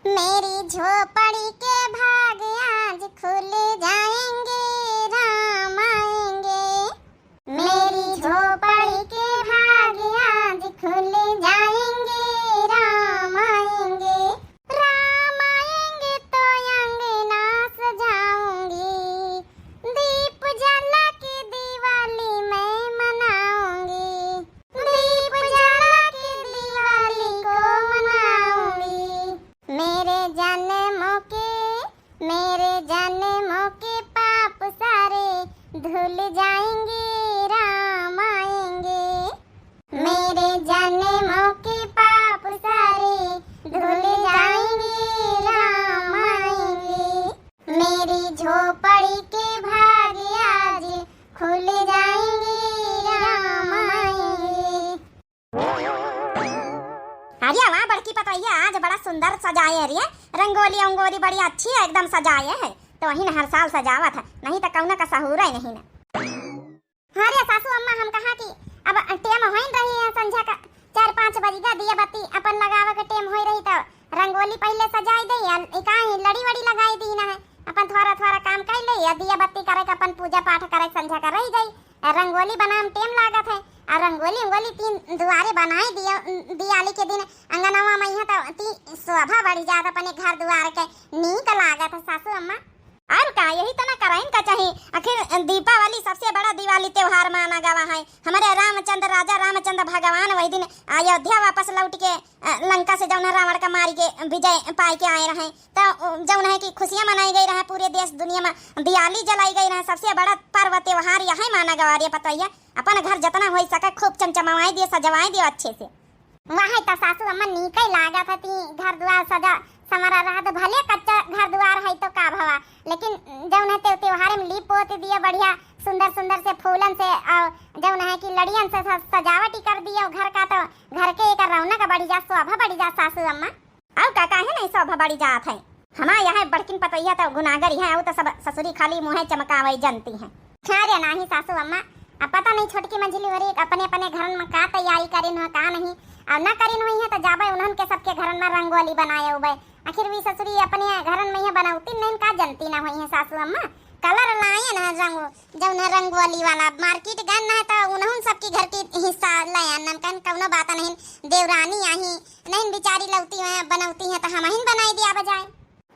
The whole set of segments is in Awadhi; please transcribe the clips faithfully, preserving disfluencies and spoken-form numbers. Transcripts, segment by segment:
मेरी झोपड़ी के भाग आज खुल जाएंगे, राम आएंगे। मेरी झोपड़ी के भाग आज खुल जाएंगे, राम आएंगे। राम आएंगे तो अंगना सजाऊंगी, दीप जला के दिवाली मैं मनाऊंगी। दीप जला के दिवाली को मनाऊंगी। मेरे जन्मों के, मेरे जन्मों के पाप सारे धुल जाएंगे, राम आएंगे। मेरे जन्मों के पाप सारे धुल जाएंगे, राम आएंगे। मेरी झोपड़ी के भाग आज खुल जाएंगे, राम आएंगे। अरे वाह बड़की पतोहिया, आज बड़ा सुंदर सजाए है रे, रंगोली अंगोली बड़ी अच्छी है, एकदम सजाए है। तो वही न हर साल सजावत है, नहीं तो कौना का सहूर है नहीं ना। हाँ रे सासू अम्मा, हम कहा कि अब टेम होइन रही है संझा का, चार पाँच बज गा, दिया बत्ती अपन लगावे के टेम होई रही तो रंगोली पहिले सजाई दे, आ ई का ही लड़ी वड़ी लगाई दी ना है, अपन थोड़ा थोड़ा काम कर ले, या दिया बत्ती करे के अपन पूजा पाठ करे संझा का रही जाई। आ रंगोली बनाए में टेम लागत है, आ रंगोली उंगोली तीन दुआरे बनाई दिया, दियाली के दिन अंगनवा में यहाँ तो ती शोभा बढ़ी जात, अपने घर दुआर के नीक लागत है सासू अम्मा। और का, यही तना कराइन का चाही। आखिर दीपावली सबसे बड़ा दिवाली त्योहार माना गवा है। हमारे रामचंद्र, राजा रामचंद्र भगवान वही दिन अयोध्या वापस लौट के, अ, लंका से जौन है रावण का मारी के विजय पाए के आए रहे। तो, अ, जौन है कि खुशियाँ मनाई गई रहे पूरे देश दुनिया में, दियाली जलाई गई रहे। सबसे बड़ा पर्व त्योहार यही माना गवा रे पतोहिया। अपन घर जितना हो सके खूब चमचमावाई दियो, सजवाई दियो अच्छे से। वाह, त सासू अम्मा नीके लागत है, ती घर दुआर सजा संवरा रहत, भले कच्चा घर दुआर है तो का भवा, लेकिन जौन है ते त्योहार में लीप पोत दिया बढ़िया सुंदर सुंदर से फूलन से, और जौन है कि लड़ियन से स-, सजावट ही कर दिया घर का, तो घर के एक रौनक बढ़ी जा, शोभा बढ़ी जा सासू अम्मा। और का, काहे नहीं शोभा बढ़ी जात है? हमार यहाँ बड़किन पतोहिया तो गुनागर ही है, और तो सब ससुरी खाली मुँहे चमकावे जनती हैं। अरे नाही सासू अम्मा, अब पता नहीं छोटकी मंझली हो रही अपने अपने घरन में का तैयारी करिन हो का नहीं, और न करिन हुई है तो जाबे उन्हन के सबके घरन में रंगोली बनाए उबे। आखिर वी ससुरी अपने घरन में ही बनौती नहीं का जनती ना हुई है सासू अम्मा। कलर लाए ना रंगो, जौन रंगोली वाला मार्केट गन ना है तो उन्हन सबके घर की हिस्सा ले आन, कन कौनो बात नहीं। देवरानी आही नहीं बेचारी लौती है बनौती है तो हम ही बनाई दिया बजाए।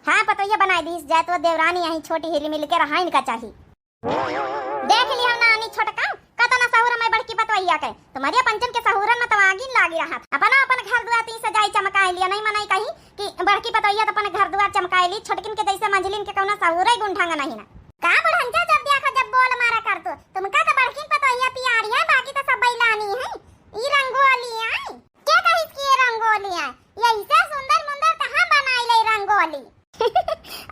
हाँ पतोहिया बनाई दीस जाए तो देवरानी आही छोटी हिली मिल के रहा इनका चाही। देख लिया नानी छोटका, कतना सहूर हमारी बड़की पतोहिया के। तुम्हारे पंचन के सहूरन में तो आगिन लागी रहत। अपना अपन घर दुआर ती सजाई चमकाई लिया, नहीं मनाई कहीं कि बड़की पतोहिया तो अपन घर दुआर चमकाई ली, छोटकिन के जैसे मंझलिन के कौनो सहूर है गुण ढंग नहीं ना। का बुढ़ंचा जब देखो जब बोल मारा कर तू, तुमका तो बड़किन पतोहिया प्यारी है, बाकी तो सब बैलानी है। ई रंगोली आई, के कहिस कि ये रंगोली आई? ये इसे सुंदर मुंदर कहाँ बनाई ले रंगोली?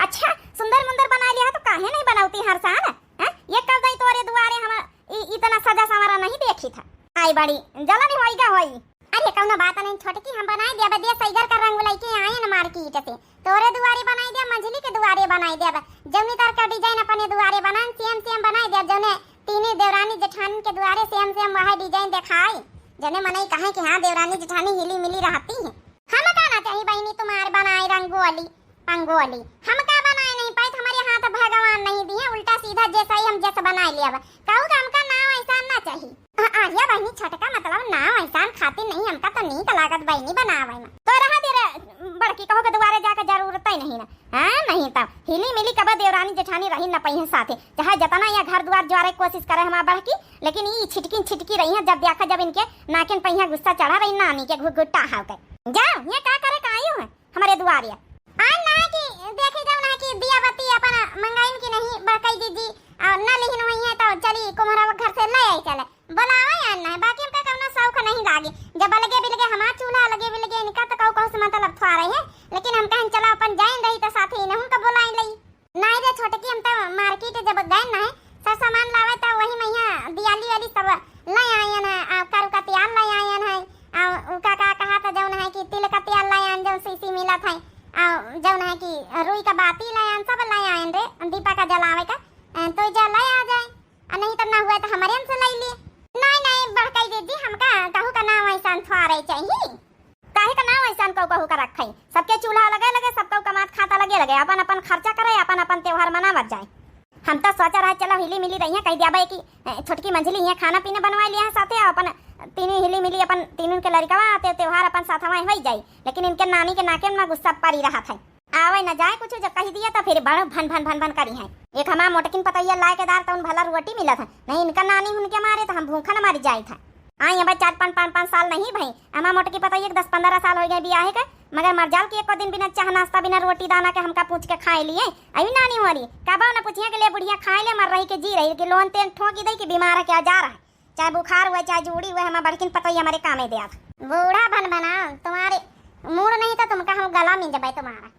अच्छा, सुंदर मुंदर बनाई लिया तो काहे नहीं बनौती हर साल? हैं? ये कर दई तोरे दुआरे हम इ-, इतना सजा संवरा नहीं देखी था। आई बड़ी जलन होई गा होई। अरे कौनो बात नहीं छोटकी, हम बनाई दिया बदिया सैगर का रंग लइके आए न मार्केट से। तोरे दुआरे बनाई दिया, मंझली के दुआरे बनाई दिया, जौनी तर का डिजाइन अपने दुआरे बनाए सेम सेम बनाई दिया, जौने तीनी देवरानी जेठानी के दुआरे सेम सेम वह डिजाइन देखाई, जौने मनई कहे कि हाँ देवरानी जेठानी हिली मिली रहती है। हम का ना चाही बहिनी तुम्हार बनाए रंगोली पंगोली, हम का बनाए नहीं पाए, हमारे हाथ भगवान नहीं दिए, उल्टा सीधा जैसा ही हम जैसा बनाए लिया बा। कहू का हमका नाव ऐसा ना चाही। आ, आ, या बहिनी छोटका मतलब नाव ऐसा खातिर नहीं, हमका तो नीक लागत बहिनी बनावे में। तो रहा दे रे बड़की, कहू के दुआरे जाके जरूरत ही नहीं ना। हाँ, नहीं तब हिली मिली कबा देवरानी जेठानी रही न पइहें साथे, चाहे जतना या घर दुआर ज्वारे कोशिश करे हमार बड़की, लेकिन ई छिटकी छिटकी रही हैं। जब देखा जब इनके नाकिन पइहें गुस्सा चढ़ा रही नानी के घु-, घुट्टा हाव के। जाओ, ये का करे का आयु है हमारे दुआरे? आन ना कि देखे जाओ ना कि दिया बत्ती अपन मंगाइन की नहीं बड़कई दीदी, और न लिहिन हुई है तो चली कुम्हरा घर से ले आई चले। बोलावे या ना, बाकी हमका कौनो शौक नहीं लागे। जब अलगे बिलगे हमार चूल्हा, अलगे बिलगे इनका, तो कहू कहू से मतलब थोड़े है, लेकिन हम कहें चला अपन जाइन रही तो साथे इनहू का बोलाइन लई। नहीं रे छोटकी, हम तो मार्केट जब गए ना है, सब सामान लावे तो वही मैया दियाली वाली सब ले आयन है, आ, करू का तेल ले आयन है, आ, उका का कहा था जौन है कि तिल का तेल ले आयन जौन सीसी मिला था, आ, जौन है कि रुई का बाती ले आयन, सब ले आयन रे दीपा का जलावे का, आ, तो जा ले आ जाए। आ नहीं तब ना हुआ तो हमारे से ले ली। नहीं, नहीं, बड़कई दीदी, हमका कहू का नाव ऐसा थोड़े चाहिए। काहे का नाव ऐसा कहू कहू का रखे? सबके चूल्हा लगे लगे, सबका के अपन अपन खर्चा करे, अपन अपन त्योहार मनावत जाए। हम तो सोचा रहे चलो हिली मिली रही है, कही दिया भाई कि ए, छोटकी मंझली हियाँ खाना पीना बनवाए लिया है साथे, अपन तीनों हिली मिली अपन तीनों के लड़कवा आते त्योहार अपन साथ हमारे हो ही जाई, लेकिन इनके नानी के नाके में गुस्सा पड़ी रहा था। आवे न जाए कुछ, जब कही दिया तो फिर बड़ भन भन भन भन करी है। एक हमार मोटकिन पतैया लाए के दार तउन भला रोटी मिलत है, नहीं इनका नानी उनके मारे तो हम भूखा न मर जाए था। आई अब चार पाँच, पाँच, पाँच साल नहीं भई, हमार मोटकी पतैया के दस पन्द्रह साल हो गए बियाहे के, मगर मर जाल कि एको दिन बिना चाह नाश्ता, बिना रोटी दाना के हमका पूछ के खाए लिए। अभी नानी हो रही, कबो न पूछिए कि ले बुढ़िया खाए ले, मर रही के जी रही, कि लोन तेल ठोंकी दे कि बीमार है क्या जा रहा है, चाहे बुखार हुए, चाहे जूड़ी हुए, हमार बड़किन पतोई हमारे कामे दे आत। बूढ़ा भन भना, तुम्हारे मूड नहीं तो तुमका हम गला मिल जबे तुम्हारा।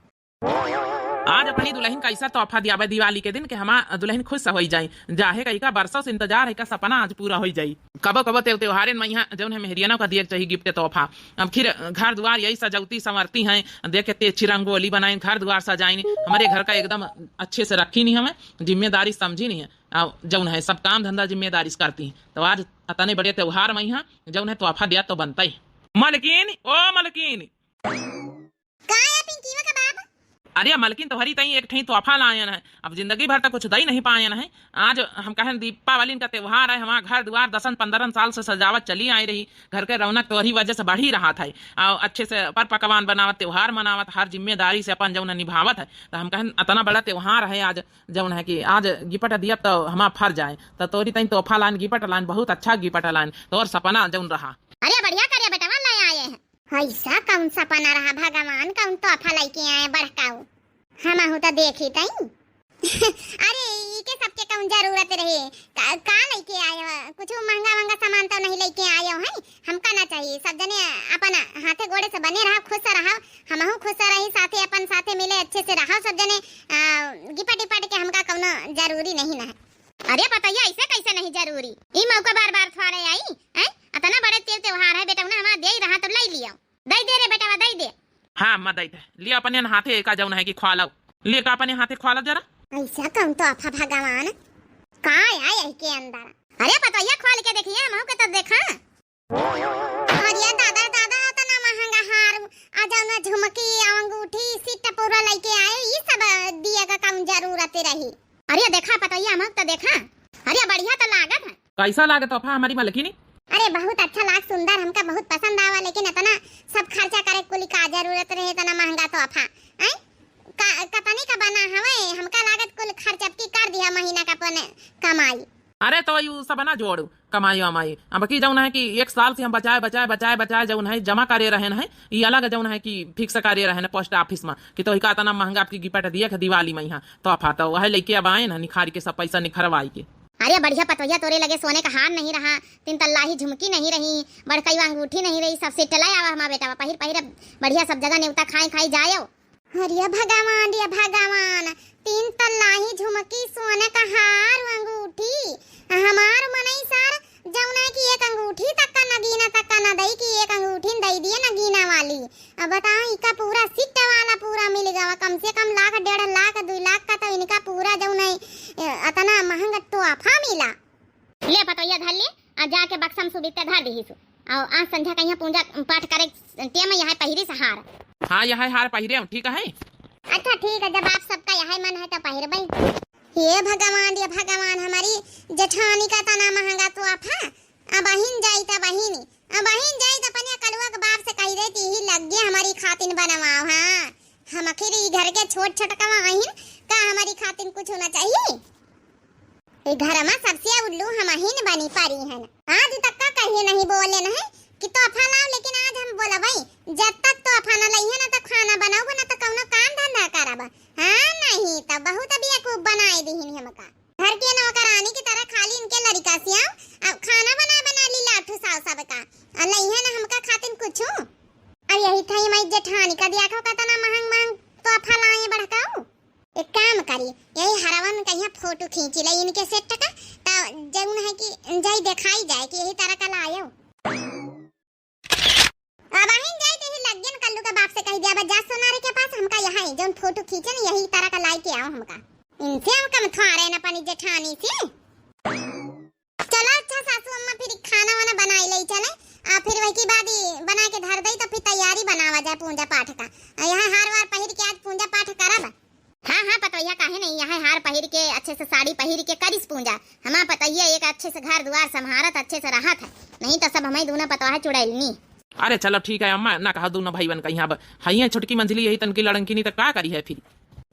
आज अपनी दुल्हन का ऐसा तोहफा दियाबे दिवाली के दिन कि हमार दुल्हन खुश होई जाई। जाहे कही का बरसों से इंतजार है, का सपना आज पूरा होई जाई। कबो कबो तेव त्योहारन में यहाँ जौन है मेहरियनों का दिए के चाहिए गिफ्ट तोहफा। अब खीर घर दुआर यही सजौती संवरती हैं, देख के तेज रंगोली बनाइन, घर दुआर सजाइन, हमारे घर का एकदम अच्छे से रखी नहीं हमें, जिम्मेदारी समझी नहीं है। आ, जौन है सब काम धंधा जिम्मेदारी से करती हैं। तो आज अतने बड़े त्योहार में यहाँ जौन है तोहफा दिया तो बनता ही। मलकिन, ओ मलकिन। का है पिंकीवा का बाप? अरे मलकिन, तोहरी तई एक ठई तोहफा लायन है। अब जिंदगी भर तक कुछ दई नहीं पायन है। आज हम कहन दीपावली का त्योहार है, हमार घर दुआर दसन पन्द्रहन साल से सजावत चली आई रही, घर के रौनक तोहरी वजह से बढ़ी रहा था। और अच्छे से पर पकवान बनावत, त्योहार मनावत, हर जिम्मेदारी से अपन जौन निभावत है। तो हम कहन अतना बड़ा त्योहार है आज, जौन है कि आज गिफ्ट दियब तो हमार फर्ज आए। तो तोहरी तई तोहफा लायन, गिफ्ट लायन, बहुत अच्छा गिफ्ट लायन, तोहर सपना जौन रहा। अरे बढ़िया करे बेटवा, ले आए हैं। ऐसा कौन सपना रहा भगवान, कौन तोहफा लेके आए बड़काऊ? हमहू तो देखी तई। अरे, इके सबके कौन जरूरत रहे? का, का लेके आए हो? कुछ महंगा महंगा सामान तो नहीं लेके आए हो, हैं? हमका ना चाहिए। सब जने अपन हाथे गोड़े से बने रहो, खुश रहो, हमहू खुश रही, साथे अपन साथे मिले अच्छे से रहो सब जने। आ, गिपट इपट के हमका कौनो जरूरी नहीं ना है। अरे पतैया, ऐसे कैसे नहीं जरूरी? ई मौका बार बार थोड़े आई, हैं? अतना बड़े तेव त्योहार है, बेटौना हमार देई रहा तो लाई लियो। दई दे रे बेटवा, दई दे। हाँ अम्मा, दई दे। लिया अपने हाथे एका जौन है कि ख्वालव। लिया का अपने हाथे ख्वालव जरा। ऐसा कौन तोहफा भगवान? का आय एहके अंदर? अरे पतोहिया, ख्वाल के देखिए, हमहू के तो देखा। अरे दादा, दादा, अतना महंगा हार, आ जौन झुमकी, आ अंगूठी, सेट पूरा लेके आए, ई सब दिए का कौन जरूरत रही? अरे देखा पतोहिया, हमहू तो देखा। अरे बढ़िया तो लागत है। कैसा लागे तोहफा हमारी मलकिनी? अरे बहुत अच्छा लाग, सुंदर, हमका बहुत पसंद आवा, लेकिन इतना सब खर्चा करे कुल का जरूरत रहे, इतना महंगा तोहफा, हैं? का, कतनी का बना हवे, हमका लागत कुल खर्च अब की कर दिया महीना का अपन कमाई। अरे तो यू सब ना जोड़ू, कमाई वमाई। अब की जौन है कि एक साल से हम बचाए, बचाए, बचाए, बचाए जौन है जमा करे रहन है, ई अलग जौन है कि fix करे रहन है post office में कि तोहिका इतना महंगा आपकी गिफ्ट दिए के दिवाली में यहाँ तोहफा, तो वह लेके अब आए ना निखार के सब पैसा निखरवाई के। अरे बढ़िया पतोहिया, तोरे लगे सोने का हार नहीं रहा, तीन तल्ला ही झुमकी नहीं रही, बड़कई अंगूठी नहीं रही, सब सेट ले आवा हमार बेटा, पहिर पहिर बढ़िया सब जगह नेवता खाई खाई जायो। अरे भगवान, रे भगवान, तीन तल्ला ही झुमकी, सोने का हार, अंगूठी, हमार मनई सार जौन है कि एक अंगूठी तक का नगीना तक का न दई कि एक अंगूठी न दई दिए नगीना वाली। अब बताओ, इका पूरा सेट वाला पूरा मिल गवा, कम से कम लाख, डेढ़ लाख, दुई लाख का तो इनका पूरा जौन है, ए, अतना महंगा तोहफा मिला। ले पतोहिया धर ले, आ जाके बक्सा में सुबिते धर दिहिसु। और आज संझा का यहाँ पूजा पाठ करे टेम यहाँ पहिरी से हार। हाँ, यह हार पहिरे, ठीक है। अच्छा ठीक है, जब आप सबका यह मन है तो पहिरबे। हे भगवान, रे भगवान, हमारी जेठानी का तना महंगा तोहफा। अबहिन जाई त बहिनी, अबहिन जाई त अपने कलुआ के बाप से कही देती ही लग्गे हमारी खातिन बनवाओ। हाँ, हम आखिर ई घर के छोट छोटकवा अहिन, का हमारी खातिन कुछ होना चाहिए? ई घर में सबसे उल्लू हमहिन बनी परी हन। आज तक का कहिए नहीं बोले नहीं कि तोहफा लाओ, लेकिन आज हम बोलबई, जब तक तोहफा न लइहे ना तो खाना बनाओ ना तो कौनो काम धंधा करब। हाँ, नहीं तो बहुत बेवकूफ बनाए दिहिन हमका। घर के नौकरानी की तरह खाली इनके लड़का से आओ, अब खाना बना बना ली लाठू साव सबका, और लइहे ना हमका खातिन कुछू। अब यही था हमारी जेठानी का दिया को कतना महंग महंग तोहफा लाए बड़काऊ। एक काम करी, यही हरवन कहिया फोटो खींची ले इनके सेट का, तो जौन है कि जाई दिखाई जाए कि यही तरह का लायो। अब आहिन जाई त यही लग्गन कल्लू के बाप से कही दिया, "बा जा सोनारे के पास, हमका यहाँ है, जौन फोटो खींचे न, यही तरह का लाई के आओ हमका।" इनसे हम कम थोड़े न अपनी जेठानी से। चलो अच्छा सासू अम्मा, फिर खाना वाना बनाई ले चले, आ फिर वही के बाद ही बना के धर दई, तो फिर तैयारी बनावा जाए पूजा पाठ का। आ यहाँ हार वार पहिर के आज पूजा पाठ करब। अच्छे से साड़ी पहिर के करिस पूजा। हमार पतोहिया एक अच्छे से घर दुआर संभारत, अच्छे से रहत है, नहीं तो सब हमही दूनो पतोह चुड़ैलनी। अरे चलो ठीक है अम्मा, ना कहा दूनो भइवन का, यहाँ ब-, हइये छोटकी मंझली यही तनकी लड़नकी, नहीं तो का करी है फिर,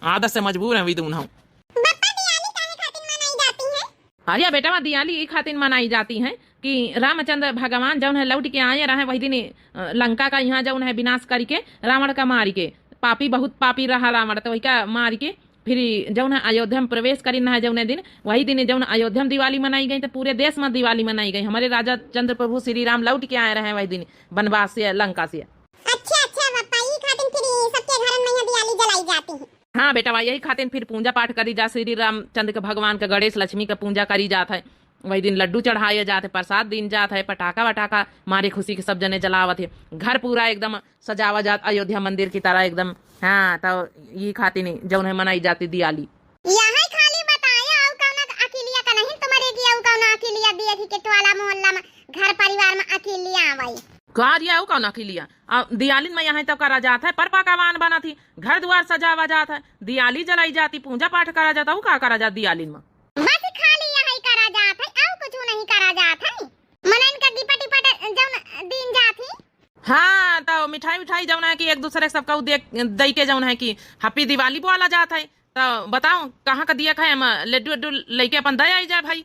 आदत से मजबूर है वी दूनो। बप्पा, दियाली काहे खातिर मनाई जाती है? अरे बेटवा, दियाली ई खातिर मनाई जाती है कि रामचंद्र भगवान जौन है लौट के आए रहे वही दिन, अ, लंका का यहाँ जौन है विनाश करके, रावण का मार के, पापी बहुत पापी रहा रावण, तो वही का मार के फिर जौन है अयोध्या में प्रवेश करिन है जौने दिन, वही दिन जौन अयोध्या में दिवाली मनाई गई, तो पूरे देश में दिवाली मनाई गई। हमारे राजा चंद्र प्रभु श्री राम लौट के आए रहे वही दिन वनवास से, लंका से। अच्छा, अच्छा बप्पा, ई खातिर फिर ई सबके घरन में यहाँ दियाली जलाई जाती है। हाँ बेटवा, यही खातिर फिर पूजा पाठ करी जा, श्री रामचंद्र के, भगवान के, गणेश लक्ष्मी के पूजा करी जात है। वही दिन लड्डू चढ़ाए जात है, प्रसाद दीन जात है, पटाखा वटाखा मारे खुशी के सब जने जलावत है, घर पूरा एकदम सजावा जात अयोध्या मंदिर की तरह एकदम। हाँ, तो ई खातिर जौन है मनाई जाती दियाली। यहाँ खाली बताया, अउ कौना अकिलिया का नहीं तुम्हारे की, अउ कौना अकिलिया देखी के टोला मोहल्ला में, घर परिवार में अकिलिया आवई। का रे, अउ कौना अकिलिया? आ, दियालिन में यहाँ तो करा जात है, पर पकवान बनत ही, घर दुआर सजावा जात है, दियाली जलाई जाती, पूजा पाठ करा जात, अउ का करा जात दियालिन में? बस खाली यही करा जात है, अउ कुछ नहीं करा जात है। मनन का गिपट इपट जौन दीन जात ही। हाँ, तो मिठाई उठाई जौन है कि एक दूसरे सबका उ दे, दई के जौन है कि Happy Diwali बोला जात है। तो बताओ, कहाँ का दिया खाए, हम लड्डू उड्डू लेके अपन दे आई जाए भाई।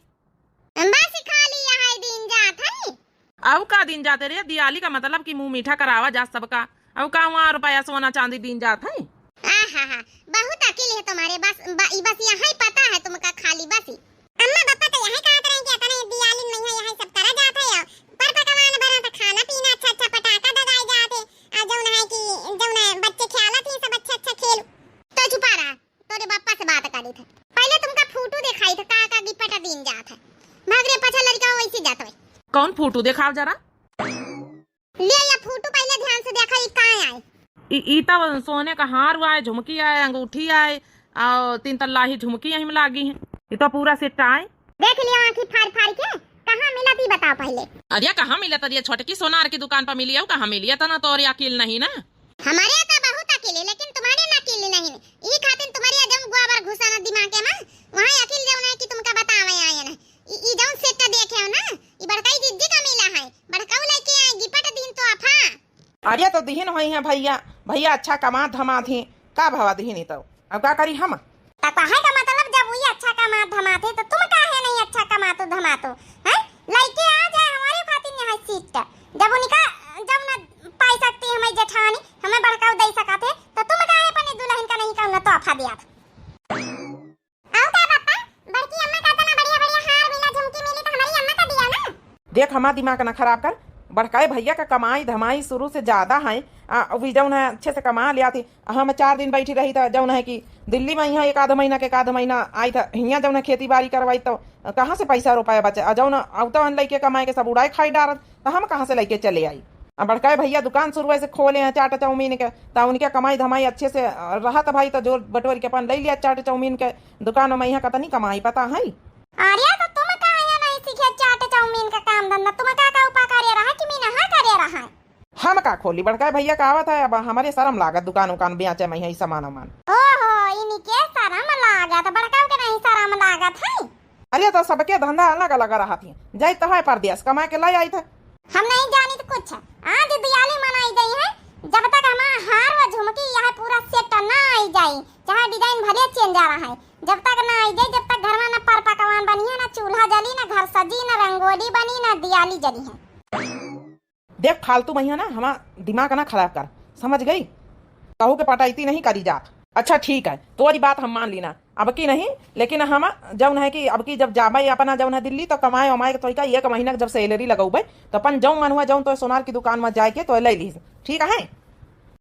बस खाली यही दीन जात है। अउ का दीन जाते रे, दियाली का मतलब कि मुँह मीठा करावा जा सबका। अउ का वहाँ रुपया सोना चांदी दीन जात है? आहा हा, बहुत अकिल है तुम्हारे, बस ब-, ई बस यही पता है तुमका खाली बस ही। अम्मा बप्पा तो यही कहत रहे कि अतने दियालिन में यहाँ यही सब करा जात है, और पर पकवान बना तो खाना पीना अच्छा अच्छा पटाखा दगाई जात है, आ जौन है कि जौन है बच्चे खेलत ही सब अच्छा अच्छा खेल। तो चुपा रहा, तोरे बप्पा से बात करी थे। पहले तुमका फोटो दिखाई थे, का का गिफ्ट दीन जात है। भाग रे पाछा लड़का वैसे जात है। कौन फोटो दिखाओ जरा? ले या फोटो पहले ध्यान से देखा, ई का आए? ई, ई तो सोने का हार हुआ है, झुमकी आए, अंगूठी आए, और तीन तल्ला ही झुमकी यहीं में लागी है। ई तो पूरा सेट आए। देख लिया आँखी फाड़ फाड़ के, कहाँ मिला थी बताओ पहले। अरे कहाँ मिला तरिया, छोटकी सोनार की दुकान पर मिली है, कहाँ मिली है? तना तोरे अकिल नहीं ना। हमारे तो बहुत अकिल है, लेकिन तुम्हारे ना अकिल नहीं। ई खातिर तुम्हारे जब गोबर घुसा ना दिमाग में, वहाँ अकिल जब नहीं कि तुमका बतावे आए ना। ई, ई जौन सेट देखे हो ना, ई बड़काई जिज्जी का मिला है, बड़काऊ लेके आए, गिफ्ट दीन तोहफा। अरे तो दिहिन होई है भैया, भैया अच्छा कमात धमात ही, का भवा दिहिन ही तो, अब का करी हम? त कहे का मतलब जब वही अच्छा कमात धमात है तो तुम काहे नहीं अच्छा कमातो धमातो, हैं? लेके आ जाए हमारे खातिर यहाँ सेट, जब उनका, जब न पाई सकती हमारी जेठानी, हमें बड़काऊ दे सकत है, तो तुम काहे अपनी दुल्हन का नहीं कहना तोहफा दिया था? अउ का बप्पा, बड़की अम्मा का तना बढ़िया बढ़िया हार मिला, झुमकी मिली तो हमारी अम्मा का दिया ना। देख हमार दिमाग ना खराब कर, बड़काए भैया का कमाई धमाई शुरू से ज्यादा है, आ, वी जौन है अच्छे से कमा लिया थी। हम चार दिन बैठी रही था जौन है कि दिल्ली में यहाँ एक आध महीना के, एक आध महीना आई था, हियाँ जौन है खेती बाड़ी करवाई तो कहाँ से पैसा रुपया बचे? आ जौन अउता हन लइके कमाए के सब उड़ाए खाई डारत, तो हम कहाँ से लइके चले आई? अब बड़काए भैया दुकान शुरू से खोले हैं चाट चाउमीन के, तो उनके कमाई धमाई अच्छे से, अ, रहत भाई, तो जोर बटोर के अपन ले लिया चाट चाउमीन के दुकान में। यहाँ कतनी कमाई पता है? अरे तो तुम का यहाँ नहीं सीखे चाट चाउमीन का काम धंधा? तुम का का उपा करे रहा कि मीना हा करे रहा है? हम का खोली, बड़काए भैया का आवत है, अब हमारे शर्म लागत दुकान उकान बेचे में यही सामान उमान। ओहो, इनके शर्म लागत, बड़काऊ के नहीं शर्म लागत है? अरे तो सबके धंधा अलग अलग रहत ही, जाई तो है परदेस कमा के लाई आई थे। हम नहीं जानी तो कुछ, आज दियाली मनाई गई है, जब तक हमारा हार व झुमकी यह पूरा सेट ना आई जाई, चाहे डिजाइन भले चेंज आ रहा है, जब तक ना आई जाई, जब तक घर में ना पर पकवान बनी है, ना चूल्हा जली, ना घर सजी, ना रंगोली बनी, ना दियाली जली है। देख फालतू में यहाँ ना हमार दिमाग ना खराब कर, समझ गई? कहू के पटैती नहीं करी जात। अच्छा ठीक है, तोरी बात हम मान लीना, अब की नहीं, लेकिन हम जौन है कि अब की जब जाबे अपना जौन है दिल्ली तो कमाए वमाए के तोइका एक महीना के जब सैलरी लगौबे तो अपन जौन मन हुआ जौन तो सोनार की दुकान में जाए के तो ले ली, ठीक है?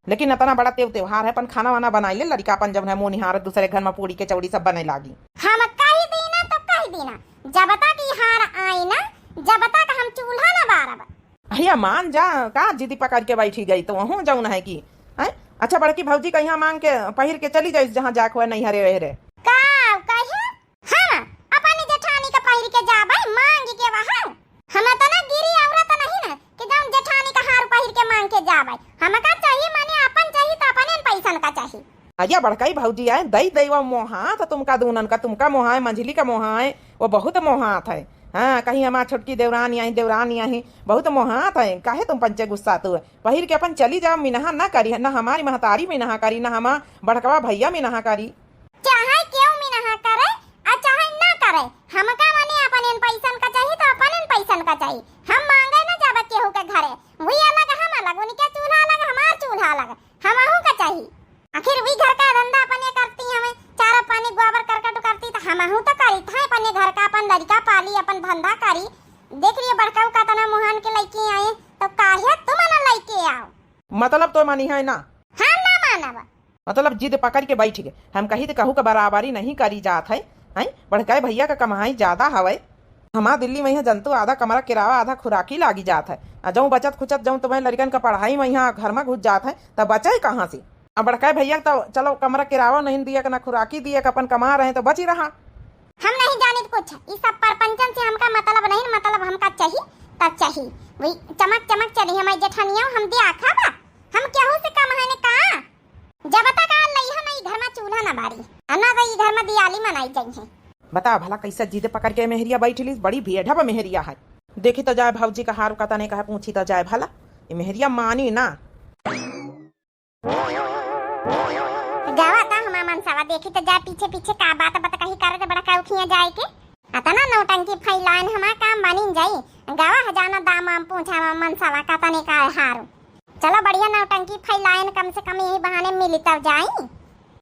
लेकिन इतना बड़ा तेव त्योहार है, अपन खाना वाना बनाई ले, लड़का अपन जौन है मुँह निहारत दूसरे घर में पूड़ी के चौड़ी सब बने लागी। हम कही दीना तो कही दीना, जब तक ई हार आई ना, जब तक हम चूल्हा ना बारब। भैया मान जा, का जिद पकड़ के बैठी गई तो वहूँ जौन है कि, हैं? अच्छा बड़की भौजी कहिया मांग के पहिर के चली जाइस जहाँ जाके हुआ नैहरे वैहरे। का कहे? हम अपनी जेठानी के पहिर के जाबै मांग के वहाँ? हम इतना गिरी औरत नहीं ना कि जौन जेठानी का हार पहिर के मांग के जाबै। हमका चाहिए माने अपन चाहिए तो अपने पैसन का चाहिए। अरे बड़कई भौजी आए, दई दई वो मोहात है तुमका दूनन का, तुमका मोहाए, मंझली का मोहाए, वो बहुत मोहात है। हाँ, कहीं हमार छोटकी देवरानी आई, देवरानी आई, बहुत मोहात है। काहे तुम पंचे गुस्सा तू? पहिर के अपन चली जाओ, मिनहा ना करी, ना हमारी महतारी मिनहा करी, ना हमार बड़कवा भैया मिनहा करी। चाहे केहू मिनहा करे, आ चाहे ना करे, हमका मने अपनेन पैसन का चाही तो अपनेन पैसन का चाही। हम मांगे ना जाबे केहू के घरे, वही अलग हम अलग, उनके चूल्हा अलग, हमार चूल्हा अलग, हमहू का चाही। आखिर वही घर का धंधा अपने करती हमें, चारा पानी गोबर करकट करती तो हमहू तो करी था अपने घर का, अपन लड़का पाली, अपन धंधा करी। देख लिए बड़का का तना मुहान के लइके आए, तो काहे तुम ना लइके आओ? मतलब तो मानी है ना? हम ना मानब। मतलब जिद पकड़ के बैठ गए। हम कही तो कहू का बराबरी नहीं करी जात है, हैं? बड़काए भैया का कमाई ज्यादा हवै। हमार दिल्ली में यहाँ जनतु आधा कमरा किरावा, आधा खुराकी लागी जात है। आ जऊँ बचत खुचत जऊँ तुम्हें लड़कन का पढ़ाई में यहाँ घर में घुस जात है, तब बचे कहाँ से? अब बड़काए भैया तो चलो कमरा किरावा नहीं दिए, ना खुराकी दिए, अपन कमा रहे तो बची रहा। हम नहीं जानित कुछ, ई सब परपंचन से हमका मतलब नहीं, मतलब हमका चाही त चाही। वही चमक चमक चली हमारी जेठनिया, हम दिया खाबा, हम केहू से कम है ने का? जब तक आ लइहा ना ई घर में चूल्हा ना बारी, आ ना तो ई घर में दियाली मनाई जाई है। बता भला कैसे जिद पकड़ के मेहरिया बैठ ली, बड़ी भेड़ब मेहरिया है। देखी तो जाए भौजी का हार का तने कहे पूछी तो जाए भला, ई मेहरिया मानी ना। गवा ता हमार मनसवा, देखी तो जा पीछे पीछे का बात बत कही करे तो बड़ा काऊ खिया जाए के। अतना नौटंकी फैलाइन हमार काम बनिन जाई। गवा हजाना दाम आम पूछा हमार मनसवा का तने का हारू। चलो बढ़िया नौटंकी फैलाइन, कम से कम यही बहाने मिली तब जाई।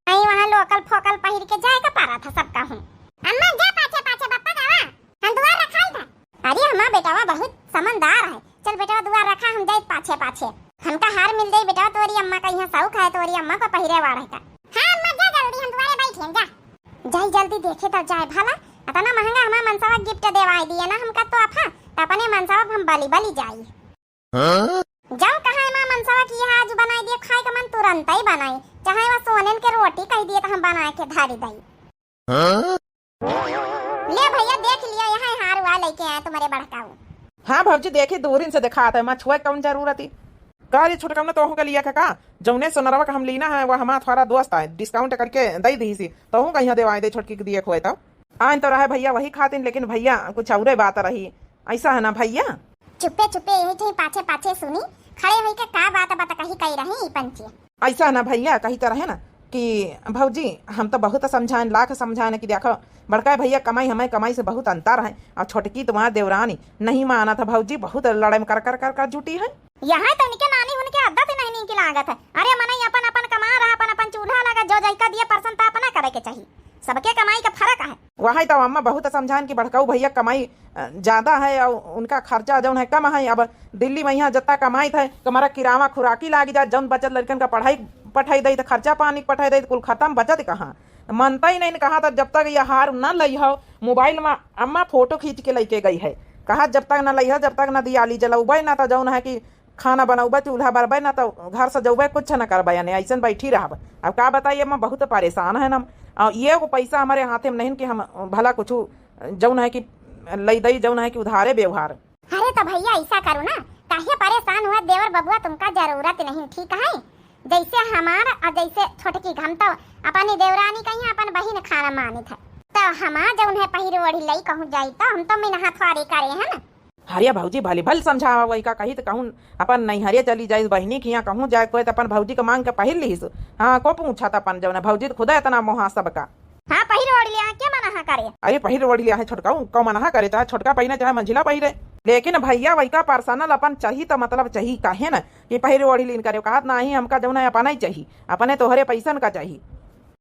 नहीं वहाँ लोकल फोकल पहिर के जाए का पारा था सबका हूँ। अम्मा जा पाछे पाछे बप्पा गवा। हम दुआर रखाई था। अरे हमार बेटवा बहुत समझदार है। चल बेटवा दुआर रखा, हम जाइत पाछे पाछे। हमका हार मिल जाई बेटवा, तोरी अम्मा का यहाँ शौक है, तोरी अम्मा को पहिरे वाढ़े का। हाँ अम्मा जा जल्दी, हम दुआरे बैठे हैं, जा। जाई जल्दी देखे तो जाए भला, अतना महंगा हमार मनसवा गिफ्ट देवाई दिए ना हमका तो अफा, त अपने मनसवा हम बली बली जाई। हाँ? जाओ कहा हमार मनसवा की यहाँ आज बनाई दिए, खाए का मन तुरंत ही बनाई, चाहे वह सोनेन के रोटी कह दिए तो हम बनाए के धारी दई। हाँ? ले भैया देख लिया, यहाँ हार हुआ लेके आए तुम्हारे बड़काऊ। हाँ भौजी, देखी दूरिन से दिखात है, मछुआ कौन जरूरत ही। का रे छोटकौना, तोहू का लिया का, का? जौने सोनरवा का हम लीना है, वह हमार थोड़ा दोस्त आए, discount करके दई दी सी, तोहू का यहाँ देवाए दे छोटकी के दिए खोए तो। आइन तो रहे भैया वही खातिन, लेकिन भैया कुछ औरे बात रही, ऐसा है ना भैया? चुप्पे चुप्पे यही थे पाछे पाछे सुनी, खड़े होई के का बात बत कही कही रही ई पंचे। ऐसा ना भैया, कही तो रहे ना कि भौजी, हम तो बहुत समझाएन, लाख समझाएन कि देखो, बड़का भैया कमाई, हमारे कमाई से बहुत अंतर है, और छोटकी तुम्हार देवरानी नहीं मानत है भौजी, बहुत लड़ाई में कर कर कर कर जुटी है। यहाँ तो इनके नानी उनके आदत ही नहीं नीक लागत है। अरे मनई अपन अपन कमा रहा, अपन अपन चूल्हा लगा, जो जैका दिए परसन त अपना करे के चाही, सबके कमाई का फर्क है। वही तो अम्मा बहुत समझाएन कि बड़काऊ भैया कमाई अ, ज्यादा है और उनका खर्चा जौन है कम है। अब दिल्ली में यहाँ जितना कमाइत है, तुम्हारा किरावा खुराकी लागी जात, जौन बचत लड़कन का पढ़ाई पठाई दई, तो खर्चा पानी पठाई दई, तो कुल खत्म, बचत कहाँ? मनता ही नहीं, कहा था जब तक ये हार न लई हो, मोबाइल में अम्मा फोटो खींच के लेके गई है, कहा जब तक न लई हो, जब तक न दियाली जलौबे ना, तो जौन है कि खाना बनौबे, चूल्हा बरबे ना, तो घर सजौबे, कुछ न करबे, यानी ऐसन बैठी रहबे। अब का बताइए, अम्मा बहुत परेशान है ना, और ये को पैसा हमारे हाथे में नहीं कि हम भला कुछ जौन है कि लई दई, जौन है कि उधारे व्यवहार। अरे तो भैया ऐसा करो ना, काहे परेशान हुआ, देवर बबुआ तुमका जरूरत नहीं, ठीक है? जैसे हमार और जैसे छोटकी, हम तो अपनी देवरानी कहीं अपन बहिन खाना मानित है, तो हमार जौन है पहिर ओढ़ी लई कहूँ जाई तो हम तो मिनहा थ्वारी करे है ना। अरे भौजी भली भल समझावा, वही का कही तो कहूँ अपन नैहरे चली जाइस, बहिनी के यहाँ कहूँ जाए कोई तो अपन भौजी के मांग के पहिर लीस। हाँ, को पूछा था अपन जौन है, भौजी तो खुदा इतना मोहा सबका। हाँ, पहिर ओढ़ लिया, के मना करे? अरे, पहिर ओढ़ लिया है छोटका, उ कौ मना करे, चाहे छोटका पहिरे, चाहे मंझिला पहिरे। लेकिन भैया, वही का personal अपन चाही त मतलब चाही, काहे न कि पहिर ओढ़ लीन करे, कहत नाही, हमका जौन है, अपना ही चाही, अपने तोहरे पैसन का चाही।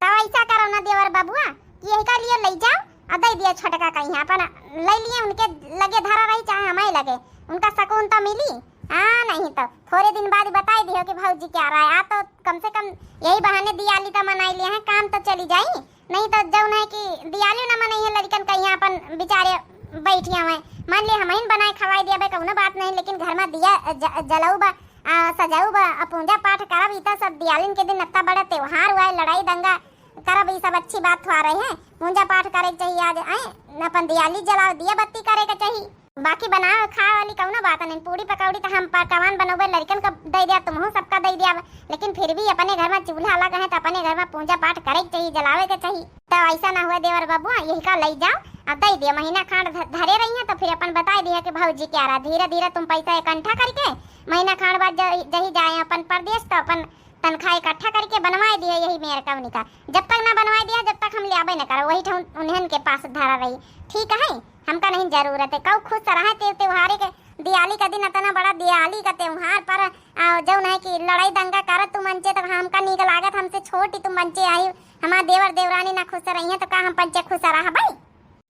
तब ऐसा करो ना देवर बबुआ कि यही का लिए ले जाओ और दे दिया छोटका कहीं, अपन ले लिए उनके लगे धरा रही, चाहे हमारे लगे, उनका सुकून तो मिली। हाँ, नहीं तो थोड़े दिन बाद बताई दियो कि भौजी क्या रहा है, आ तो कम से कम यही बहाने दियाली तो मनाई लिए हैं, काम तो चली जाई। नहीं तो जौन है कि दियाली न मनई है, लड़कन का यहाँ अपन बेचारे बैठिया हुए। मान लिया हमहिन बनाए खवाई दिया बे, कौनो बात नहीं, लेकिन घर में दिया ज-, जलऊ बा, आ, सजाऊ बा, आ, पूजा पाठ करब, ई तो सब दियालिन के दिन इतना बड़ा त्योहार हुआ है, लड़ाई दंगा करब, ई सब अच्छी बात थोड़ा रही है। पूजा पाठ करे के चाहिए आज, आए, अपन दियाली जलाओ, दिया बत्ती करे के चाहिए। बाकी बनावे खाए वाली कउनो बात नहीं, पूड़ी पकौड़ी त हम पकवान बनउबे, लड़िकन का दइ दिया, तुमहू सबका दइ दिया, लेकिन फिर भी अपने घर मा चूल्हा अलग है त अपने घर मा पूजा पाठ करे के चाही, जलावे के चाही। त अइसा ना हुए देवर बबुआ, यही का लइ जाओ, अब दइ दिया, महीना खांड ध-, धरे रही है त फिर अपन बताइ दिया कि भौजी क्या रहा, धीरे धीरे तुम पैसा इकट्ठा करिके महीना खांड बाद ज-, जही जाए अपन परदेस त अपन तनख्वाह इकट्ठा करिके बनवाइ दिया यही मेर कउनी का। जब तक ना बनवाइ दिया, जब तक हम ल्याबे न करब, वही ठउन उन्हन के पास धरा रही। ठीक है, हमका नहीं जरूरत है। कउ खुस रहा ते-, त्योहारे के, दियाली का दिन इतना बड़ा दियाली का त्योहार पर, आ, जउन है कि लड़ाई दंगा करत तू मंचे, तब हमका नीक लागत, हमसे छोटी तू मंचे आई, हमार देवर देवरानी ना खुस रही है, त का हम पंचे खुस रहबइ?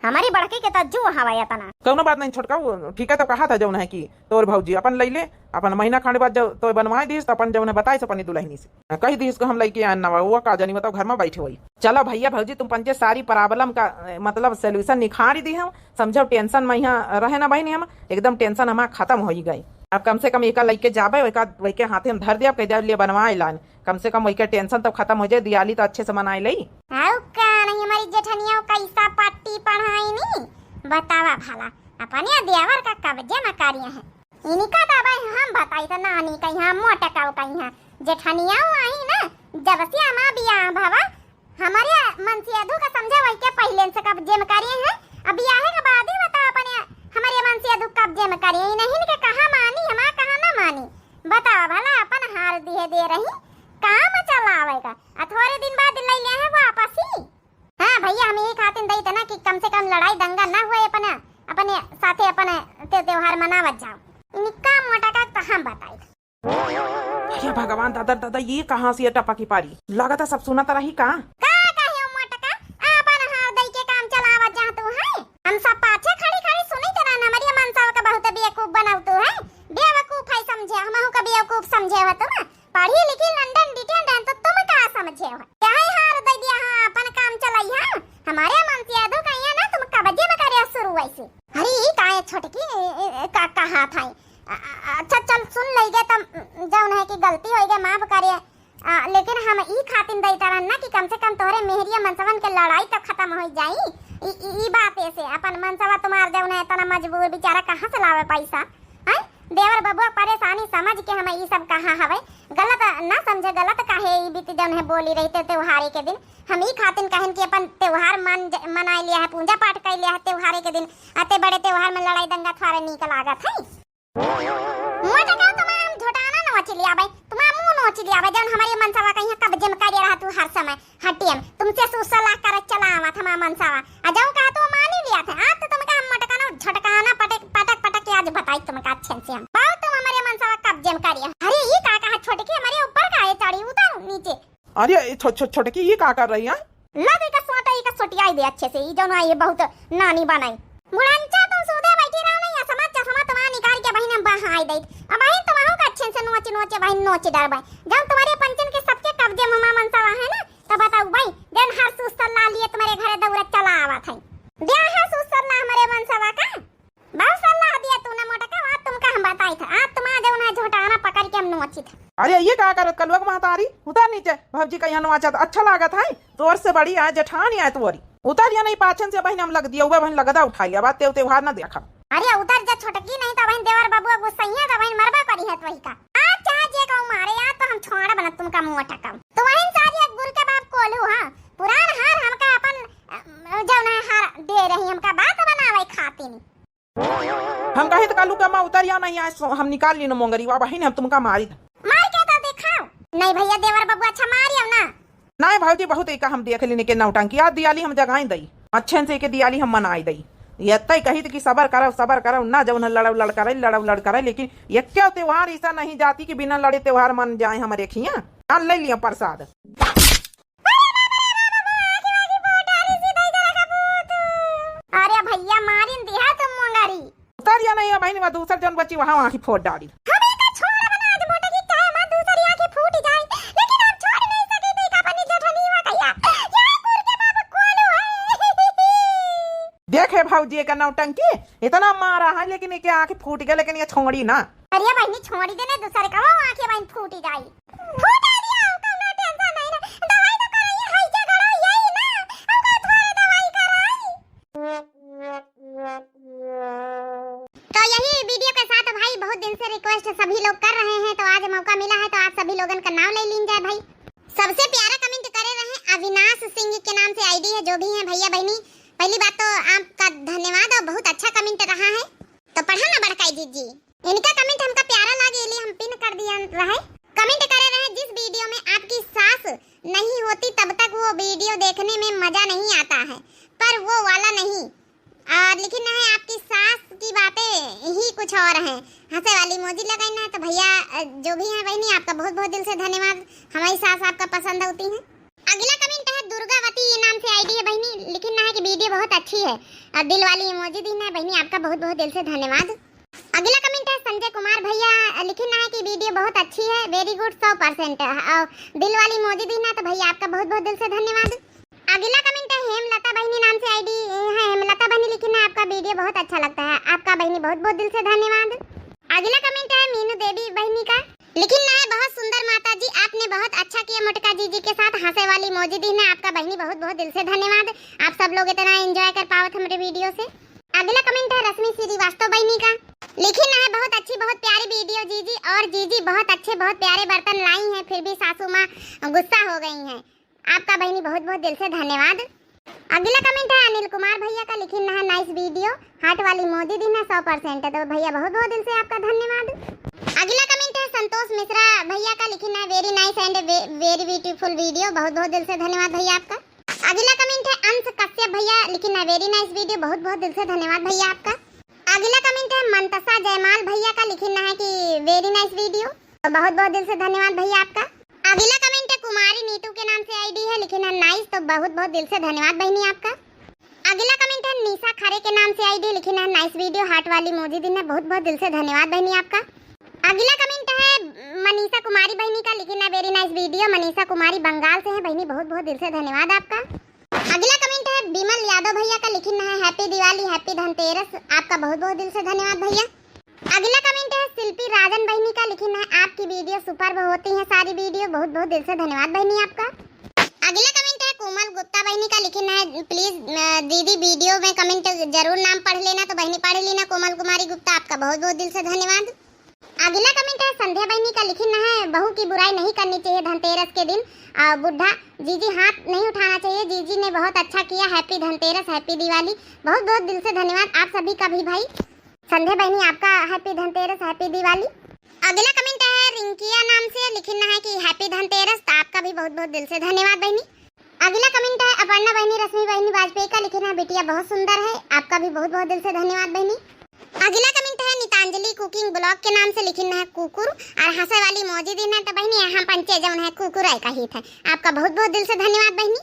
हमरी बड़की के त जू हवा एतना। कउनो बात नहीं छोटका, वो ठीक है, त कहा था जउन है कि तोर भौजी अपन लइ ले, अपन महीना खांड बाद जब तोय बनवाइ दिहिस, त अपन जउन है बताइस अपनी दुलहिनी से। कहि दिहिस कि हम लइके आएन नवा, वो का जानी, बताओ, घर मा बैठे होई। चलो भइया भौजी, तुम पंचे सारी problem का, ए, मतलब solution निखारि दिहेव, समझो, tension मा इहाँ रहे ना बहिनी, हम एकदम tension हमार खतम होइ गइ। अब कम से कम एका लइके जाबे, वइका, वइके हाथे हम धर देब, कहि देब, ले बनवाइ लान। कम से कम वइके tension तो खतम होइ जाए, दियाली तो अच्छे से मनाइ लई। आउ का नहीं, हमरी जेठनिया कइसा पट्टी पढ़ाइनी, बतावा भला, अपने देवर का कब्जे मा करिया है। इनका तो अब हम बताई तो नानी कहिया, मोटका कहिया, जेठनिया आई ना, जब से हमार बियाह भवा, हमरे मनसेधू का समझे वइके पहिले से कब्जे मा करिया है। अब बियाहे के बाद ही बताओ अपने हमरे मनसेधू कब्जे मा करिया, इनहिन के कहा मानी, हमार कहा ना मानी। बतावा भला, अपन हार दिहे दे रही, काम चलावेगा, आ थोरे दिन बाद लइ ले है वापस ही। हाँ भइया, हम यही खातिर दई थे ना कि कम से कम लड़ाई दंगा ना हुए, अपने, अपने साथे अपन ते-, त्योहार मनावत जाओ। इनका मोटका तो हम बताई। हे भगवान, दादा, दादा, ये कहाँ से ये टपकी पारी? लागत है सब सुनत रही का? का कहे मोटका, अपन हार दई के काम चलावत जा तू है। हम सब पाछे खड़ी खड़ी सुनी थे ना, हमरी मनसा का बहुत बेवकूफ बनाऊ तू है। बेवकूफ है समझे, हमहू का बेवकूफ समझे हो तुम। पढ़ी लिखी लंदन डिटेंड है तो तुम का समझे हो? चाहे हार दे दिया, हाँ, अपन काम चलाई, हाँ। हमरे मनसेधू कहिया ना तुम कब्जे मा करे शुरू वैसे। अरे ई काहे छोटकी, ए, ए, ए, का, का हाथ आई? अ-, अ-, अच्छा चल सुन लइगे तब जउन है कि गलती होइ गए माफ करे। आ, लेकिन हम ई खातिर दई तरन ना कि कम से कम तोहरे मेहरिया मनसवन के लड़ाई तो खतम होइ जाई। ई, ई, ई बात ऐसे अपन मनसवा तुम्हार जउन है इतना मजबूर बेचारा कहाँ से लावे पैसा? हैं? देवर बबुआ परेशानी समझ के हम ई सब कहा हवे। गलत ना समझे, गलत काहे ई बीत जउन है बोली रही ते त्योहारे के दिन। हम ई खातिर कहन कि अपन त्योहार मन ज-, मनाइ लिया है, पूजा पाठ कइ लिया है त्योहारे के दिन। अते बड़े त्योहार मा लड़ाई दंगा थोड़े नीक लागत है। मोटका तुम्हार हम झोटाना नोच लिया भाई, तुम्हार मुँह नोच लिया भाई, जउन हमरे मनसवा कहिया कब्जे मा करे रहा तू हर समय। हटियम, तुमसे सुसला कर चला आवत हमार मनसवा। आ जउन कहा तू मानी लिया थे, आज तो तुमका हम मोटका ना झटकाना पटक, पटक, पटक के आज बताई तुमका अच्छे से हम। बहुत तुम हमरे मनसवा कब्जे मा करिया। अरे ई का कहा छोटकी, हमरे ऊपर काहे चढ़ी, उतर नीचे। अरे ई छो-, छो-, छोटकी ई का कर रही है? ला दे का सोटा, ई का सोटियाई दे अच्छे से, ई जउन है ये बहुत नानी बनाई। बुढ़ंचा तुम सूदे बैठी रहो नहीं, असमा चसमा तुम्हार निकाल के बहिन हम बहाई दई। अब बहिन तुम्हारू का अच्छे से नोच नोच बहिन नोच डरबे। जब तुम्हारे पंचन के सबके कब्जे मा हमार मनसवा है ना, तो बताऊ भाई, जन हर सुसला लिए तुम्हारे घरे दौरा चला आवत है। दे हर सुसला हमरे मनसवा का। बहुत सलाह दिया तूने मोटका, आज तुमका हम बताई था, आज तुम्हारा जउन है झोटाना पकड़ के हम नोची था। अरे ये का करत कलुआ के महतारी, उतर नीचे, भौजी का यहाँ नोचा तो अच्छा लागत है, तोर से बड़ी आए जेठानी आए तोरी, उतर या नहीं पाछन से बहिन हम लग दिया, वह बहिन लगदा उठा लिया, बात तेव त्योहार ना देखा। अरे उतर जा छोटकी, नहीं तो बहिन देवर बबुआ गुस्सैया तो बहिन मरबा करी है तो वही का। आज चाहे जे कहूँ मारे, आज तो हम छोड़ा बनत तुमका मोटका। तो वही सारी एक गुल के बाप कोलू, हाँ, पुरान हार हमका अपन, अ, जउन है हार दे रही, हमका बात बनावे खातिर। हम कहे तो कालू का माँ उतर या नहीं, आज सो-, हम निकाल ली न मोंगरी, वा बहिन हम तुमका मारी था। मार के तो दिखाओ। नहीं भइया, देवर बबुआ अच्छा मारियो ना। नहीं भौजी, बहुत एका हम देख लेने के नौटंकी, आज दियाली हम जगाई दई, अच्छे से के दियाली हम मनाई दई। ये तय कही थी कि सबर करो, सबर करो, ना जउन है लड़ाऊ लड़ करे, लड़ाऊ लड़ करे, लेकिन ये क्या त्योहार ऐसा नहीं जाती कि बिना लड़े त्योहार मन जाए हमरे खिया। आ ले लिया प्रसाद। अरे भइया, मारिन दिहा तुम मोंगरी। उतर या नहीं है बहिन, वह दूसर जउन बची वहाँ आँखी फोड़ डाली। हमें का छोड़ बना आज मोटकी, चाहे हमार दूसरी आँखी फूट जाए, लेकिन हम छोड़ नहीं सके थे का अपनी जेठनीवा कहिया। या गुर के बाबू कोलू है। देखे भौजी का नौटंकी, इतना मारा है लेकिन ये आँखी फूट गए, लेकिन ये छोड़ी ना। अरे बहिनी छोड़ी देने दूसरे का वो आँखी बहिन फूटी जाई। फूटा दिया, कौनो tension नहीं ना। दवाई तो कराई है, झगड़ा यही ना। हमका थोड़े दवाई कराई। सिंह के नाम से आईडी है, जो भी हैं भैया बहिनी, पहली बात तो आपका धन्यवाद और बहुत अच्छा कमेंट रहा है। तो पढ़ा ना बड़काई जीजी, इनका कमेंट हमका प्यारा लागे, इसलिए हम पिन कर दिया रहे। कमेंट करे रहे, जिस वीडियो में आपकी सास नहीं होती तब तक वो वीडियो देखने में मजा नहीं आता है, पर वो वाला नहीं। और लिखिन है, आपकी सास की बातें ही कुछ और हैं। हंसे वाली इमोजी लगाइन है। तो भैया, अ, जो भी हैं बहिनी, आपका बहुत बहुत दिल से धन्यवाद। हमारी सास आपका पसंद होती हैं। अगला कमेंट है दुर्गावती नाम से आईडी है बहिनी, लिखिन है कि वीडियो बहुत अच्छी है और दिल वाली इमोजी दीन है बहिनी, आपका बहुत बहुत दिल से धन्यवाद। अगला कमेंट है संजय कुमार भैया, लिखिन है कि वीडियो बहुत अच्छी है, वेरी गुड, सौ परसेंट है, और दिल वाली इमोजी दीन है। तो भैया, आपका बहुत बहुत दिल से धन्यवाद। अगला कमेंट है हेमलता बहिनी नाम से आईडी है। हेमलता बहिनी लिखिन है, आपका वीडियो बहुत अच्छा लगता है, आपका बहिनी बहुत बहुत दिल से धन्यवाद। अगला कमेंट है मीनू देवी बहिनी का, लिखिन है बहुत सुंदर माता जी, आपने बहुत अच्छा किया मोटका जीजी के साथ, हंसे वाली इमोजी दीन है, आपका बहिनी बहुत बहुत दिल से धन्यवाद। आप सब लोग इतना एंजॉय कर पावत हमरे वीडियो से। अगला कमेंट है रश्मि श्रीवास्तव बहिनी का, लिखिन है बहुत अच्छी बहुत प्यारी वीडियो जीजी, और जीजी बहुत अच्छे बहुत प्यारे बर्तन लाई हैं, फिर भी सासू माँ गुस्सा हो गई हैं। आपका बहिनी बहुत बहुत दिल से धन्यवाद। अगला कमेंट है अनिल कुमार भैया का, लिखिन है नाइस वीडियो, हार्ट वाली इमोजी दीन है सौ परसेंट। तो भैया, बहुत बहुत दिल से आपका धन्यवाद। अगला कमेंट है संतोष मिश्रा भैया का, लिखिन है very nice and very beautiful video, बहुत बहुत दिल से धन्यवाद भैया आपका। अगला कमेंट है अंश कश्यप भैया, लिखिन है very nice video, बहुत बहुत दिल से धन्यवाद भैया आपका। अगला कमेंट है मंतसा जयमाल भैया का, लिखिन है कि very nice video, तो बहुत बहुत दिल से धन्यवाद भैया आपका। अगला कमेंट है कुमारी नीतू के नाम से आईडी है, लिखिन है नाइस, तो बहुत बहुत दिल से धन्यवाद बहिनी आपका। अगला कमेंट है निशा खरे के नाम से आईडी, लिखिन है नाइस वीडियो, हार्ट वाली इमोजी दीन है, बहुत बहुत दिल से धन्यवाद बहिनी आपका। अगला कमेंट है मनीषा कुमारी बहिनी का, लिखिन है very nice video, मनीषा कुमारी बंगाल से है बहिनी, बहुत बहुत दिल से धन्यवाद आपका। अगला कमेंट है विमल यादव भैया का, लिखिन है हैप्पी दिवाली, हैप्पी धनतेरस, आपका बहुत बहुत दिल से धन्यवाद भैया। अगला कमेंट है शिल्पी राजन बहिनी का, लिखिन है आपकी वीडियो सुपर्ब होती हैं सारी वीडियो, बहुत बहुत दिल से धन्यवाद बहिनी आपका। अगला कमेंट है कोमल गुप्ता बहिनी का, लिखिन है प्लीज दीदी वीडियो में कमेंट जरूर नाम पढ़ लेना, तो बहिनी पढ़ लीना कोमल कुमारी गुप्ता, आपका बहुत बहुत दिल से धन्यवाद। अगला कमेंट है संध्या बहिनी का, लिखिन है बहू की बुराई नहीं करनी चाहिए धनतेरस के दिन, और बुढ़ा जीजी हाथ नहीं उठाना चाहिए, जीजी ने बहुत अच्छा किया, हैप्पी धनतेरस, हैप्पी दिवाली, बहुत बहुत दिल से धन्यवाद आप सभी का भी भाई। संध्या बहिनी, आपका हैप्पी धनतेरस, हैप्पी दिवाली। अगला कमेंट है रिंकिया नाम से, लिखिन है कि हैप्पी धनतेरस, तो आपका भी बहुत बहुत दिल से धन्यवाद बहिनी। अगला कमेंट है अपर्णा बहिनी, रश्मि बहिनी वाजपेयी का, लिखिन है बिटिया बहुत सुंदर है, आपका भी बहुत बहुत दिल से धन्यवाद बहिनी। अगला कमेंट है नीतांजलि कुकिंग ब्लॉग के नाम से, लिखिन है कुकुर और हंसे वाली इमोजी दीन है, तो बहिनी हम पंचे जौन है कुकुर है कही थे, आपका बहुत बहुत दिल से धन्यवाद बहिनी।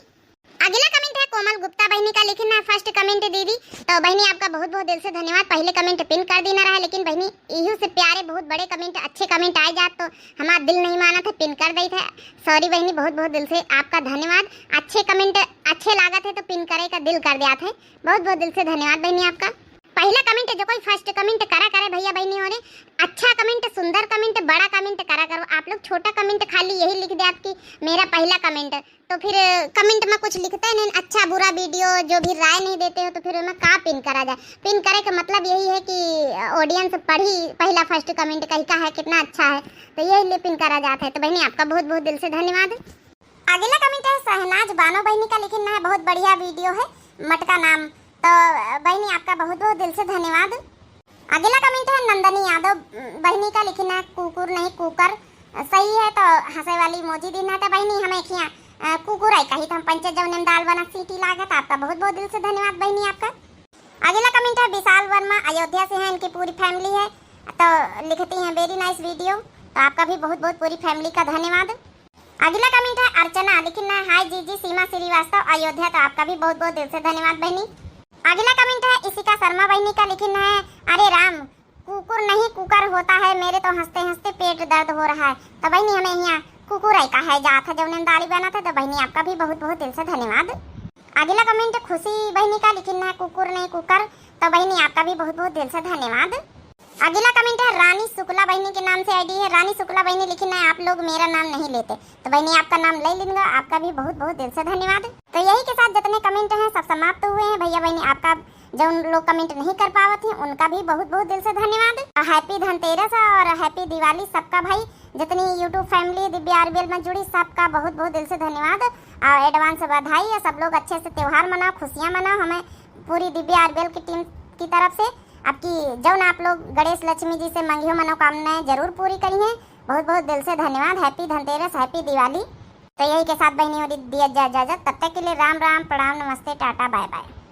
अगला कमेंट है कोमल गुप्ता बहिनी का, लिखिन है फर्स्ट कमेंट दीदी, तो बहिनी आपका बहुत बहुत दिल से धन्यवाद। पहले कमेंट पिन कर दीना रहा, लेकिन बहिनी इहू से प्यारे बहुत बड़े कमेंट, अच्छे कमेंट आए जात तो हमार दिल नहीं मानत है, पिन कर देत है। सॉरी बहिनी, बहुत बहुत दिल से आपका धन्यवाद। अच्छे कमेंट अच्छे लागत है तो पिन करे का दिल कर जात है। बहुत बहुत दिल से धन्यवाद बहिनी आपका। पहला कमेंट जो कोई फर्स्ट कमेंट करा करे भैया बहिनी हो रे, अच्छा कमेंट, सुंदर कमेंट, बड़ा कमेंट करा करो। आप लोग छोटा कमेंट खाली यही लिख दे आपकी मेरा पहला कमेंट, तो फिर कमेंट में कुछ लिखते नहीं, अच्छा बुरा वीडियो जो भी राय नहीं देते हो, तो फिर मैं का पिन करा जाए? पिन करे का मतलब यही है कि ऑडियंस पढ़ी पहला फर्स्ट कमेंट कहीं का है, कितना अच्छा है, तो यही लिए पिन करा जाता है। तो बहिनी आपका बहुत बहुत दिल से धन्यवाद। अगला कमेंट है शहनाज बानो बहिनी का, लिखिन है बहुत बढ़िया वीडियो है मटका नाम, तो बहिनी आपका बहुत बहुत दिल से धन्यवाद। अगला कमेंट है नंदनी यादव बहिनी का, लिखिन है कुकुर नहीं कुकर सही है, तो हंसे वाली इमोजी दीन है। तो बहिनी हमें खिया अ, कुकुर आई कही तो हम पंचे जौने में दाल बना सीटी लागत। आपका बहुत बहुत दिल से धन्यवाद बहिनी आपका। अगला कमेंट है विशाल वर्मा, अयोध्या से हैं, इनकी पूरी फैमिली है, तो लिखती हैं वेरी नाइस वीडियो, तो आपका भी बहुत बहुत पूरी फैमिली का धन्यवाद। अगला कमेंट है अर्चना, लिखिन है हाय जीजी सीमा श्रीवास्तव अयोध्या, तो आपका भी बहुत बहुत दिल से धन्यवाद बहिनी। अगला कमेंट है इशिका शर्मा बहिनी का, लिखिन है अरे राम कुकुर नहीं कुकर होता है, मेरे तो हंसते हंसते पेट दर्द हो रहा है। तो बहिनी हमें यहाँ कुकुर है का है जात है जौने में दाली बनत है, तो बहिनी आपका भी बहुत बहुत दिल से धन्यवाद। अगला कमेंट खुशी बहिनी का, लिखिन है कुकुर नहीं कुकर, तो बहिनी आपका भी बहुत बहुत दिल से धन्यवाद। अगला कमेंट है रानी शुक्ला बहिनी के नाम से आईडी है। रानी शुक्ला बहिनी लिखिन है आप लोग मेरा नाम नहीं लेते, तो बहिनी आपका नाम ले लेंगे, आपका भी बहुत बहुत दिल से धन्यवाद। तो यही के साथ जितने कमेंट हैं सब समाप्त हुए हैं। भैया बहिनी आपका जौन लोग comment नहीं कर पावत हैं, उनका भी बहुत बहुत दिल से धन्यवाद। और happy धनतेरस और happy दिवाली सबका भाई। जितनी YouTube family दिव्या आरबीएल में जुड़ी, सबका बहुत बहुत दिल से धन्यवाद और advance बधाई। और सब लोग अच्छे से त्योहार मनाओ, खुशियाँ मनाओ। हमें पूरी दिव्या आरबीएल की team की तरफ से आपकी, जौन आप लोग गणेश लक्ष्मी जी से मंगियो मनोकामनाएं जरूर पूरी करिहें। बहुत बहुत दिल से धन्यवाद। Happy धनतेरस, happy दिवाली। तो यही के साथ बहनी हो दिया जा इजाजत। तब तक के लिए राम राम, प्रणाम, नमस्ते, टाटा, bye bye।